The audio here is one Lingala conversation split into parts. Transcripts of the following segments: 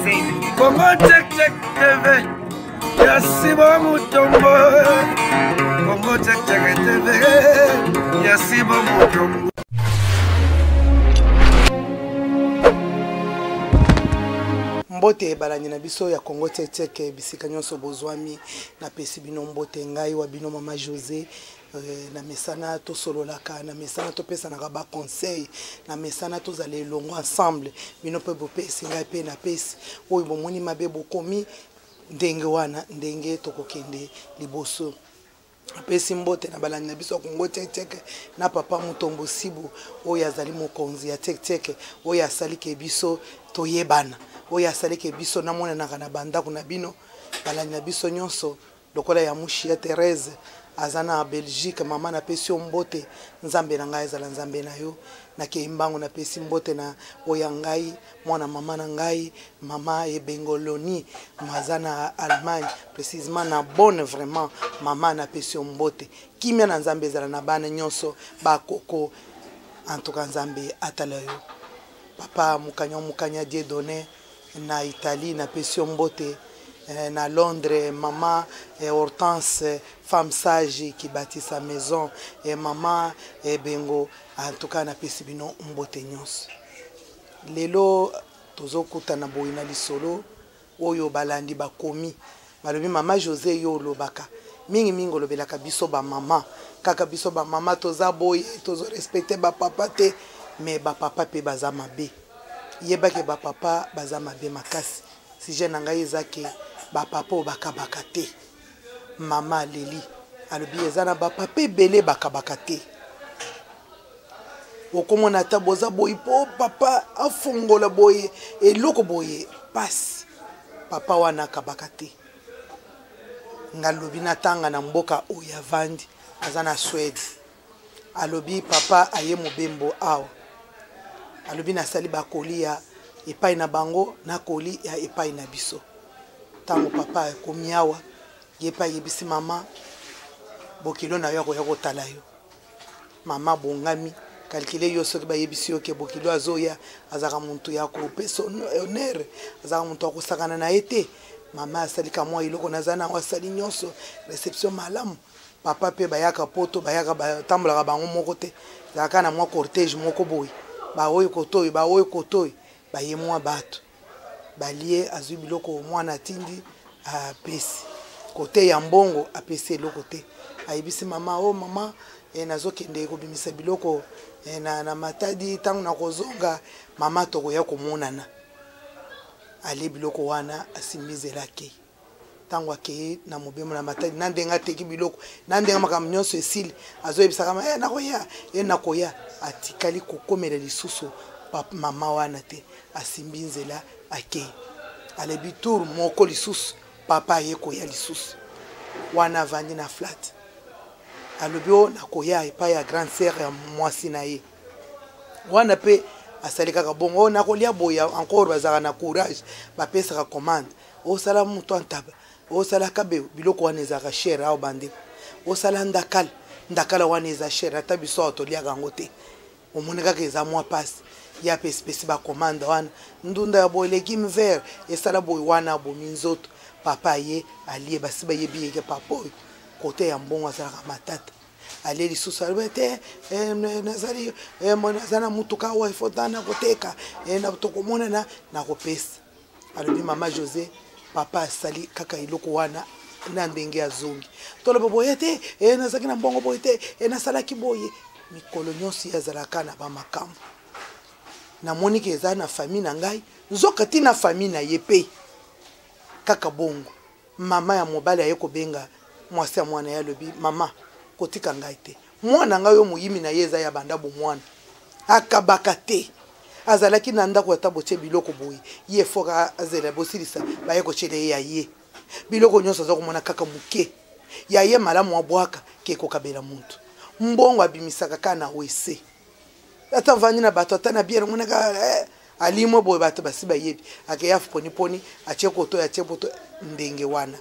Congo Check Check TV ya Sibo Mutombo. Congo Check Check TV ya Sibo Mutombo. Mbote balandi na biso ya Congo Check Check, bisika nyonso bozwami, napesi bino mbote, ngai wa bino Mama José. Na mesana tosololaka, na mesana topesanaka ba conseil, na mesana tozala elongo ensemble. Bino mpe bopesi, ngai mpe napesi. Oyo bomoni mabe bokomi ndenge wana, ndenge tokokende liboso. Apesi mbote na balandi na biso ya Congo Check Check, na papa Mutombo Sibu oyo azali mokonzi ya Check Check, oyo asaliki biso toyebana, oyo asaliki biso namonanaka na bandako na bino. Balandi na biso nyonso lokola ya Mushia Therese aza na Belgique, mama napesi yo mbote, nzambe na ngai azala nzambe na yo. Nakei mbangu, napesi mbote na oyo ya ngai mwana mama na ngai, mama Ebengoloni aza na Allemagne, précisément na Bonn. Vraiment mama napesi yo mbote, kimia na nzambe ezala na bana nyonso bakoko. En tout cas nzambe atala yo. Papa Mukanya Mukanya Dieudonné na Italie, napesi yo mbote. Na Londres, mama Hortense, femme sage qui bâtit sa maison, et mama Bengo, en tout cas napesi bino mbote nyonso. Lelo tozokutana boye na lisolo oyo balandi bakomi, balobi mama José yo olobaka mingi mingi, olobelaka biso ba mama, kaka biso ba mama toza boye, tozo respecter ba papa te, mais ba papa pe baza mabe. Yebake ba papa baza mabe makasi. Sujet na ngai eza ke ba papa oyo bakabaka te. Mama aleli, alobi eza na ba papa ebele bakabaka te. Okomona ata boza boye po papa afongola boye eloko boye pasi, papa wana akabaka te. Nga lobi natanga na mboka oyo avandi, aza na Suède. Alobi papa aye mobembo awa, alobi nasali bakoli ya epai na bango, nakoli ya epai na biso. Ntango papa akomi awa, ye pe ayebisi mama bokilo na yo akoya kotala yo. Mama bongami calculer yo soki bayebisi yo ke bokilo azoya, azalaka motu ya kopesa honneur, azalaka motu ya kosakana na ye te. Mama asali ka mwa eloko naza nango, asali nyonso reception malamu. Papa pe bayaka poto, bayaka batambolaka bango moko te, ezalaka na mwa cortège moko boye, baoyo kotoyo, baoyo kotoyo, baye mwa bato balie, azwi biloko mwana atindi apesi kote ya mbongo, apesi eloko te. Ayebisi mama, oh mama, nazokende kobimisa biloko na Matadi, ntango nakozonga mama tokoya komonana. Alie biloko wana, asimbi nzela akei. Ntango akei na mobembo na Matadi, na ndenge ateki biloko, na ndenge makambo nyonso esili, azoyebisaka ma, nakoya, nakoya. Atikali kokomela lisusu mama wana te, asimbi nzela akei. Alebi tour moko lisusu, papa aye koya lisusu wana, avandi na flat. Alobi o nakoya epai ya grande sœur ya mwasi na ye wana pe asali kaka bongo, o nakolia boye. Encore bazalaka na courage, bapesaka commande, osala moto antaba, osala kabe, biloko wana ezalaka cher awa bandeko. Osala ndakala, ndakala wana eza cher, ata biso awa toliaka yango te, omoni kaka eza mwa pasi. Ye apesipesi bacommande wana, ndunda ya boye, légume vert esala boye wana, abomi nzoto. Papa ye alie, basi bayebi yeke papa oyo kote ya mbongo azalaka matata. Alie lisusu, alobi te, nazali, naza na mutuka awa, ifo tana koteka, tokomonana nakopesa. Alobi mama José, papa asali kaka eloko wana na ndenge azongi, toloba boye te, nazalaki na mbongo boye te, nasalaki boye. Mikolo nyonso ye azalaka na ba makambo. Namoni ke eza na famille na ngai, nzoka ti na famille na ye pe kaka bongo. Mama ya mobali aye kobenga mwasi ya mwana ye, alobi mama kotika ngai te, mwana ngai oyo moyimi na ye eza ya banda bomwana, akabaka te, azalaki na ndako ata botie biloko boye, ye foka azela bosilisa baye kotiela ye ya ye biloko nyonso, aza komona kaka moke ya ye malamu abwaka ke kokabela motu mbongo, abimisaka kaka na wese, ata avandi na bato ata na biere omonaka alimwe boye, bato basi bayebi akeya poniponi, atie koto atie poto ndenge wana.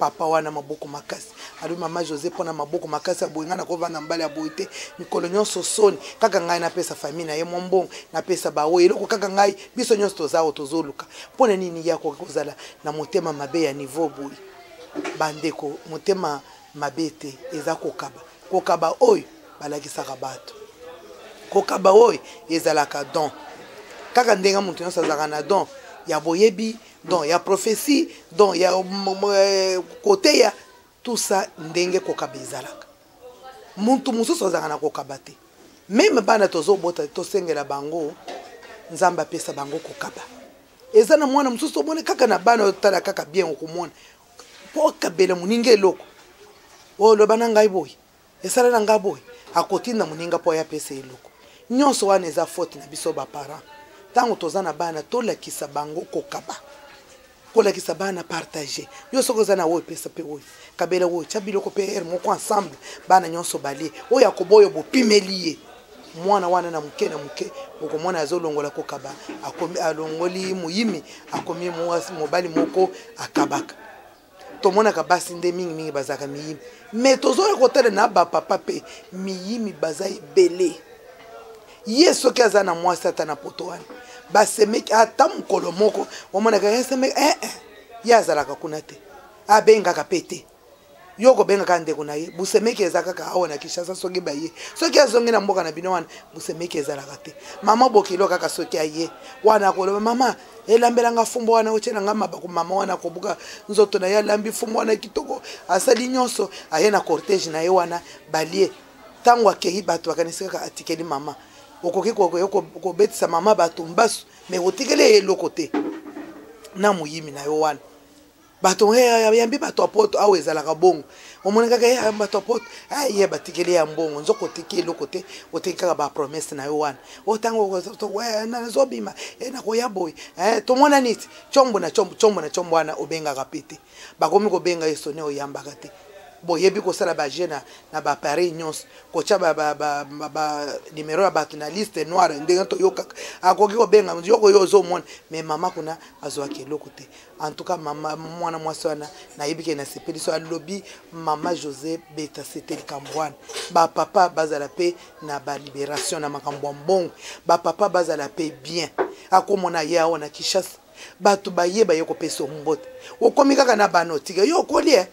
Papa wana maboko makasi. Alobi mama Jose mpona maboko makasi ya boye, ngai nakovanda mobali ya boye te mikolo nyonso, soni kaka ngai napesa famille na ye mwa mbongo, napesa baoyo eloko kaka ngai, biso nyonso toza awa tozoluka. Mpo na nini ye akoki kozala na motema mabe ya niveau boye? Bandeko, motema mabe te, eza kokaba. Kokaba oyo balakisaka bato, kokaba oyo ezalaka don, kaka ndenge moto nyonso azalaka na don ya boyebi, don ya prophétie, don ya koteya, tout ça. Ndenge kokaba ezalaka, mutu mosusu azalaka na kokaba te. Même bana tozobota, tosengela bango Nzambe apesa bango kokaba. Eza na mwana mosusu, omoni kaka na bana, otala kaka bien, okomona mpo okabela moninga eloko oyo oloba na ngai boye, esala na ngai boye, akotinda moninga mpo aya apesa eloko nyonso wana. Eza faute na biso baparent. Ntango toza na bana, tolakisa bango kokaba, kolakisa bana partage. Yo soki oza na oyo, epesa mpe oyo, kabela oyo, tya biloko mpe ere moko ensemble, bana nyonso balie. Oyo akoboyo, bopimeli ye. Mwana wana na moke na moke okomona azolongola kokaba, akomi, alongoli moyimi, akomi mobali moko akabaka. Tomonaka basi nde mingimingi bazalaka miyimi, mais tozoya kotala na bapapa mpe miyimi baza ebele. Ye soki aza na mwasi ata na poto wana, basemeki ata mokolo moko omonaka ye semeki eh, eh. Ye azalaka kuna te, abengaka mpe te. Yo kobengaka ndeko na ye, busemeki eza kaka awa na Kinshasa. Soki baye, soki azongi na mboka na bino wana, busemeki ezalaka te. Mama bokilo kaka soki aye wana, akoloba: "Mama, elambelanga fumbo wana, otyelanga mabaku." Mama wana akobuka nzoto na ye, alambi fumbo wana kitoko, asali nyonso, aye na cortège na ye wana, balie. Ntango akei, bato bakanisi kaka atikeli mama. Okoki kobetisa mama bato mbasu, mais otikeli ye eloko te na moyimi na yo wana. Bato yambi bato ya poto awa, ezalaka bongo. Omoni kaka ye bato ya poto ye batikeli ya mbongo, nzoko otiki eloko te, otiki kaka bapromesse na yo wana. O ntango nazobima, nakoya boye, tomona niti combo na combo, combo na combo wana, obengaka pe te. Bakomi kobenga ye sone, oyambaka te. Boyebi kosala baje na baappareil nyonso, kotya banimero ya bato na liste noire. Ndenge toyokaka, akoki kobenga yoko, yo ozomona, mais mama kuna azwaki eloko te. En tout cas, mama, mwana mwasi wana, nayebi ke nasepeli so alobi mama José beta sete likambo wana. Bapapa bazala mpe na balibération na makambo ya mbongo, bapapa bazala mpe bien. Akomona ye awa na Kinshasa, bato baye baye kopesa mbote, okomi kaka na bana, otika yo okolie,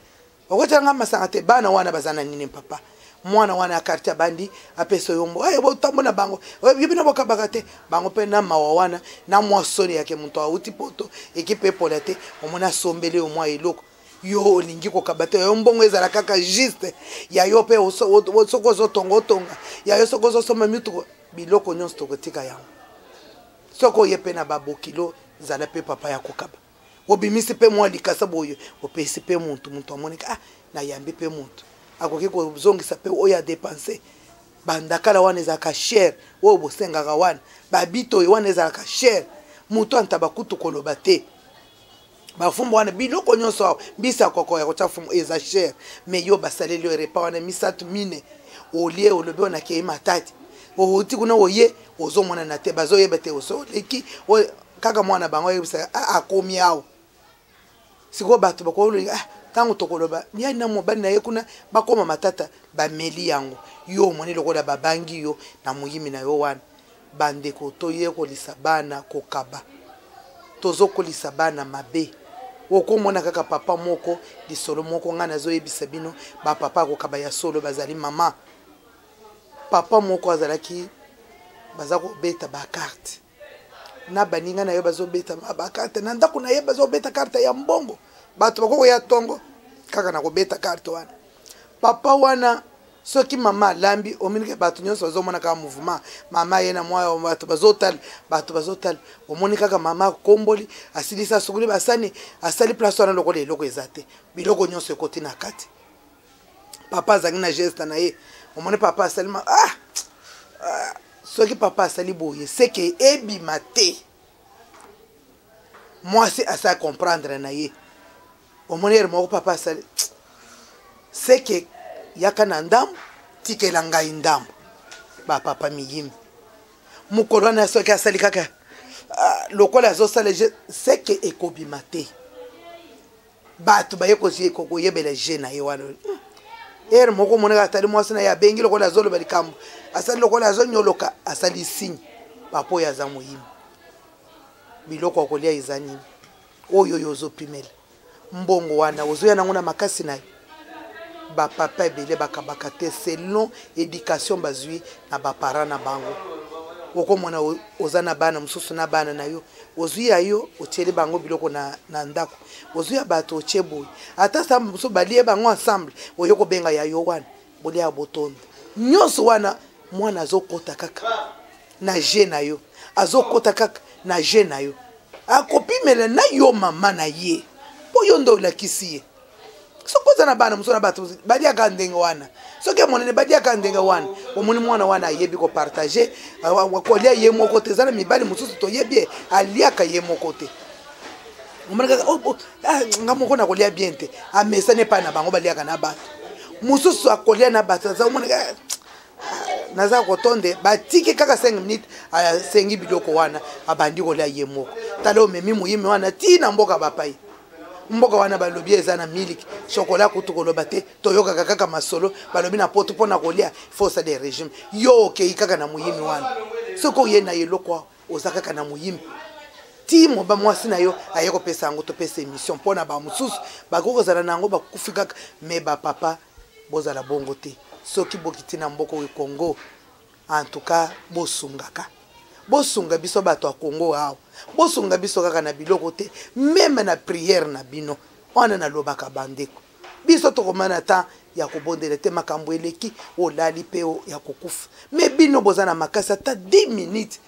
okotianga masanga te. Bana wana baza na nini? Papa, mwana wana ya quartier abandi apesa yo mbo, botambo na bango, yo bino bokabaka te. Bango mpe na mawa wana, na mwa soni yake moto awuti poto, ekipe epola te, omoni asombeli yo mwa eloko, yo olingi kokaba te. Yo mbongo ezala kaka juste ya yo mpe soki ozotonga, otonga ya yo, soki ozosomba mituko, biloko nyonso tokotika yango. Soki oye mpe na babokilo, zala mpe papa ya kokaba. Obimisi mpe mwa likasa boye, opesi mpe motu, motu amoniki: "Ah, nayambi mpe motu." Akoki kozongisa mpe oyo adépenser. Bandakala wana ezalaka cher, oyo bosengaka wana, babito oyo wana ezalaka cher. Motu antaba kutu koloba te. Bafumbu wana, biloko nyonso awa, mbisi ya koko ya kotya fumbu eza cher, mais yo basaleli yo repas wana misato mine, olie, olobi oyo nakei Matadi, outi kuna, oye, ozomonana te, bazoyeba te oso oleki. Kaka mwana bango ayebisaka akomi awa. Sikoyo bato bakoloba, ntango tokoloba yani na mobali na ye kuna, bakóma matata, bameli yango. Yo omoni lokola babangi yo na moyimi na yo wana. Bandeko, toyekolisa bana kokaba. Tozokolisa bana mabe. Okomona kaka papa moko, lisolo moko ngai nazoyebisa bino, bapapa akokaba ya solo bazali. Mama, papa moko azalaki, baza kobeta bacarte na baninga na ye, bazobeta bacarte na ndako na ye, bazobeta carte ya mbongo. Bato bakokoya ntongo kaka na kobeta carte wana. Papa wana, soki mama alambi, omonike bato nyonso bazomona kaka mouvement mama ye na mwa bato bazotala, bato bazotala. Omoni kaka mama akomboli, asilisi, asukoli basani, asali place wana lokola eloko eza te, biloko nyonso ekoti na kati. Papa azalaki na geste na ye. Omoni papa asali ma ah, ah, soki papa asali boye, seke ebima te. Mwasi asali comprendre na ye. Omoni ere moko papa asali, seke yaka na ndambo, tikela ngai ndambo. Bapapa miyimi, mokolo wana soki asali kaka lokola azosala, seke ekobima te. Bato baye koyebela je na ye wana. Ere moko omonaka atali mwasi na ye, abengi lokola azoloba likambo, asali lokola azonyoloka, asali signe. Papa oyo aza moyimi. Biloko ya kolia eza nini oyo oyo ozopimela mbongo wana ozoya nango na makasi na yo? Bapapa ebele bakabaka te selon éducation bazwi na baparent na bango. Okomona oza na bana mosusu, na bana na yo ozwi ya yo, otieli bango biloko na ndako, ozwi ya bato otie boye, ata sa mosusu balie bango ensemble, oye kobenga ya yo wana bolia ya botondo nyonso wana. Mwana azokota kaka na je na yo, azokota kaka na je na yo, akopimela na yo mama na ye, mpo yo nde olakisi ye. Soki oza na bana mosusu na bato baliaka ndenge wana, soki emonene baliaka ndenge wana, omoni mwana wana ayebi kopartage, kolia ye moko te. Eza na mibali mosusu toyebi ye aliaka ye moko te. Omoni kaka, oh, oh, ah, nga moko nakolia bien te. Amesani epai na bango baliaka na bato mosusu, akolia na bato. Aza omoni kaka, ah, naza kotonde, batiki kaka 5 minutes, asengi biloko wana, abandi kolia ye moko. Tala, omemi moyimi wana ti na mboka bapai. Mboka wana balobi eza na miliki, chocolat, kutu koloba te. Toyokaka kaka masolo, balobi na poto mpo na kolia faut osala régime. Yo okei kaka na moyimi wana, soki oye na eloko awa, oza kaka na moyimi ti moba mwasi na yo aye kopesa yango. Topesa émission mpo na bamosusu bakoki kozala na yango, bakufi kaka. Me bapapa, bozala bongo te. Soki bokiti na mboka oyo Congo, en tout cas bosungaka, bosunga biso bato ya Congo awa. Bosunga biso kaka na biloko te, même na prière na bino wana. Nalobaka, bandeko, biso tokomana ta ya kobondela te. Makambo eleki, olali mpe ya kokufa, me bino boza na makasi ata 10 minutes.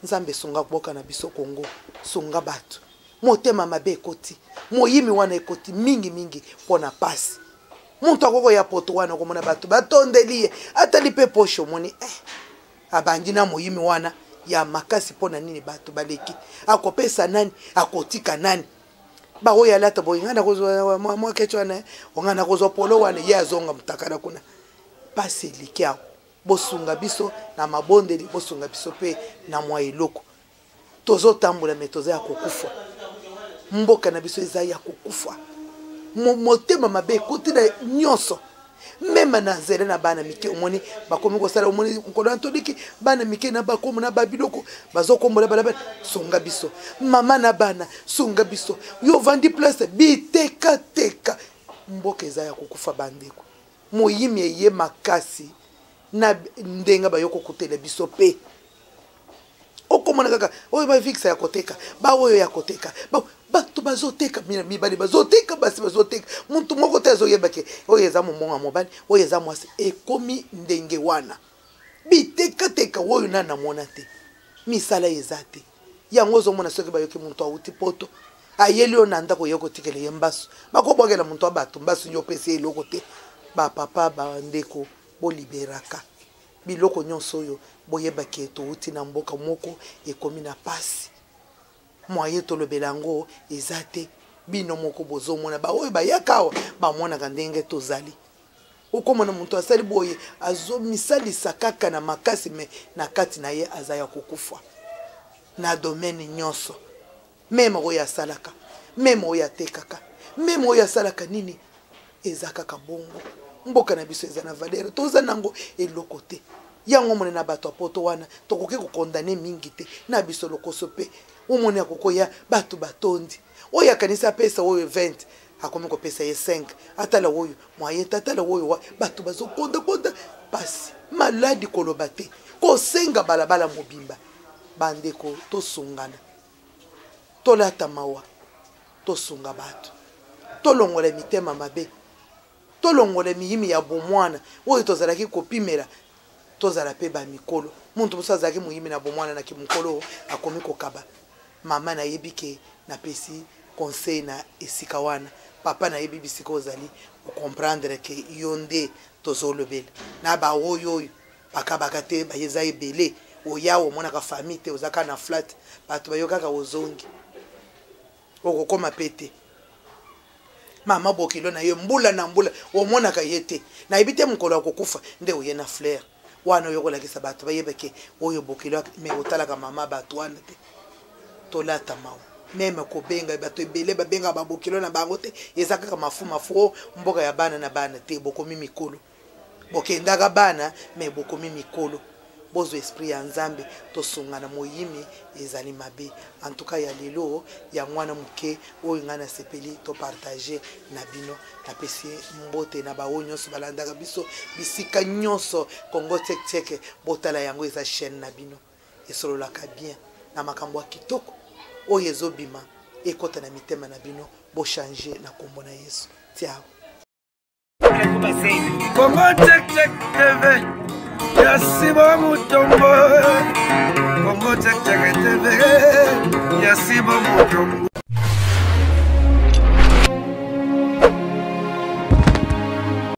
Nzambe, sunga mboka na biso Congo, sunga bato. Motema mabe ekoti, moyimi wana ekoti mingimingi mpo na pasi. Moto akoki koya poto wana, okomona bato batondeli ye, atali mpe poche, omoni eh, abandi na moyimi wana ya makasi. Mpo na nini? Bato baleki, akopesa nani, akotika nani? Baoyo alata boye, ngai nakozwa mwa kecho wana, ngai nakozwa polo wana, ye azonga motakala kuna. Pasi eleki awa. Bosunga biso na mabondeli, bosunga biso mpe na mwa eloko. Tozotambola, me toza ya kokufa. Mboka na biso eza ya kokufa. Motema mabe ekoti na nyonso, même na nzela na bana mike. Omoni bakomi kosala, omoni mokolo ya ntoliki, bana mike na bakomo na babiloko bazokombola balabala. Sunga biso, mama na bana, sunga biso. Yo ovandi place bitekateka, mboka eza ya kokufa. Bandeko, moyimi eye makasi na ndenge bayo kokutela biso mpe okomona kaka oyo bavikisa ya koteka, baoyo ya koteka, bato bazoteka, mibali bazoteka, basi bazoteka. Motu moko te azoyeba ke oyo eza mombongo ya mobali, oyo eza mwasi. Ekomi ndenge wana, bitekateka oyo nani namona te, misala eza te. Yango ozomona, soki bayoki moto awuti poto, ayeli yo na ndako, oye kotikela ye mbasu, bakobwakela moto ya bato mbasu, yo opesi ye eloko te. Bapapa, bandeko, boliberaka biloko nyonso oyo. Boyebaki towuti na mboka moko ekomi na pasi, moyen tolobela yango eza te. Bino moko bozomona, baoyo bayaka awa bamonaka ndenge tozali. Okomona moto asali boye, azomisalisa kaka na makasi, me na kati na ye aza ya kokufa na domaine nyonso, même oyo asalaka, même oyo atekaka, même oyo asalaka nini, eza kaka bongo. Mboka na biso eza na valeur, toza nango eloko te. Yango omoni na bato ya poto wana, tokoki kokondane mingi te na biso lokoso mpe. Omoni akokoya, bato batondi, oyo akanisi apesa oyo 20, akomi kopesa ye 5. Atala oyo moyen te, atala oyo, bato bazokondakonda, pasi, maladi, koloba te, kosenga balabala mobimba. Bandeko, tosungana, tolata mawa, tosunga bato, tolongola mitema mabe, tolongola miyimi ya bomwana oyo tozalaki kopimela. Tozala mpe bamikolo. Moto mosusu azalaki moyimi na bomwana, na kimokolo akomi kokaba. Mama, nayebi ke napesi conseil na esika wana. Papa, nayebi bisika ozali, ocomprendre ke yo nde tozolobela. Na baoyo oyo bakabaka te, eza ebele. Oya omonaka famille te, oza kaka na flat, bato bayo kaka, ozongi, okokoma pe te. Mama bokilo na ye, mbula na mbula omonaka ye te, nayebi te mokolo akokufa nde oye na fleur wana oyo kolakisa bato bayeba ke oyo bokilo, me otalaka mama bato wana te. Tolata mawa. Meme kobenga bato ebele babengaka babokilo na bango te, eza kaka mafu mafu o mboka ya bana na bana te. Bokomi mikolo, bokendaka bana me bokomi mikolo, bozwa esprit ya Nzambe, tosungana. Moyimi ezali mabe. En tout cas, ya lelo yango wana moke oyo ngai nasepeli topartage na bino. Napesi mbote na baoyo nyonso balandaka biso bisika nyonso. Congo Tchek, botala yango, eza chaîne na bino, esololaka bien na makambo ya kitoko oyo ezobima, ekɔta na mitema na bino, bochange na nkombo na Yesu. Tiao. Congo Check Check TV ya Sibo Mutombo. Congo Check Check TV ya Sibo Mutombo.